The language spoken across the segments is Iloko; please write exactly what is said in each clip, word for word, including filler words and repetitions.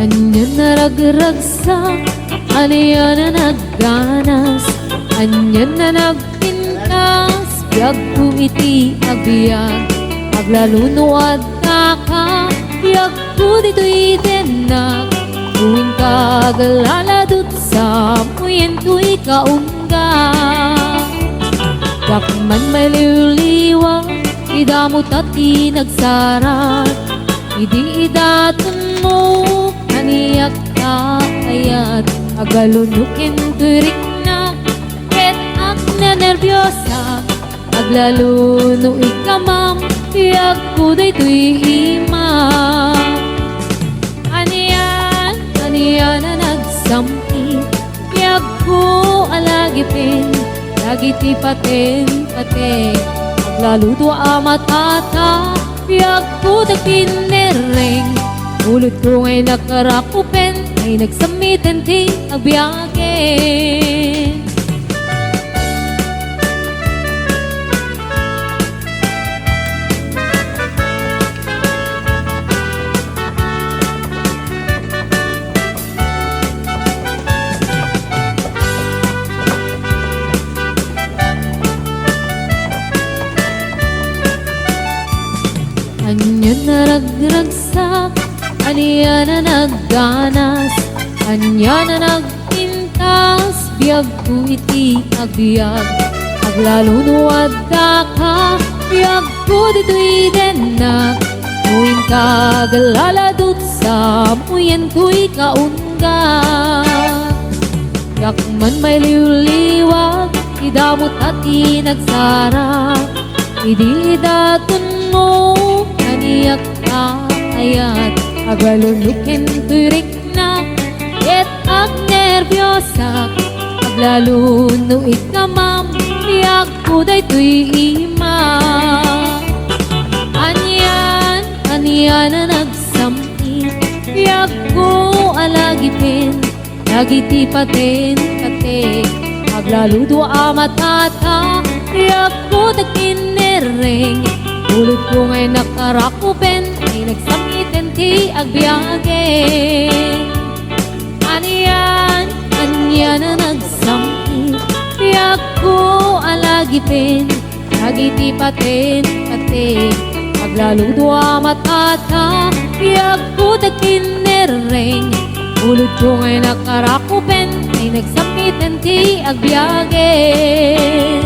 Ania a nagragsak, ania a nagganas, ania a nagpintas, biagko iti agbiag. Aglalo no addaka, biagko ditoy dennak. No inka aglaladut, samoyen toy kaungga. Diak man mailiwliwa, ti damo ta ti nagsarak. Idi idatonmo, kaniak ta ayat. Aglalo no ken toy riknak, ket agnenerbiosak. Aglalo no ikamam, biagko daytoy ima. Anian, anian a nagsam-it, biagko a lagipen, dagiti paten-pate. Aglalo no a matata, biagko dagiti nerreng. Pulotko nga innak a rakupen, ay nagsammiten ti agbiagen. Ania a nagragsak, ania a nagganas, ania a nagpintas, biagko iti agbiag. Aglalo no addaka, biagko ditoy dennak. No inka aglaladut, samoyen toy kaungga. Diak man mailiwliwa, ti damo ta ti nagsarak. Idi idatonmo, kaniak ta ayat. Aglalo no ken toy riknak, ket agnerbiosak. Aglalo no ikamam, biagko daytoy ima. Anian, anian a nagsam-it, biagko a lagipen, dagiti paten-pate. Aglalo no a matata, biagko dagiti nerreng. Pulotko nga innak a rakupen, ay nagsammiten ti agbiagen. Anian, anian a nagsam-it, biagko a lagipen, dagiti paten-pate. Aglalo no a matata, biagko dagiti nerreng. Pulotko nga innak a rakupen, ay nagsammiten ti agbiagen.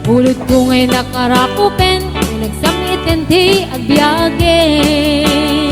Pulotko nga innak a rakupen, ay nagsammiten ti agbiagen.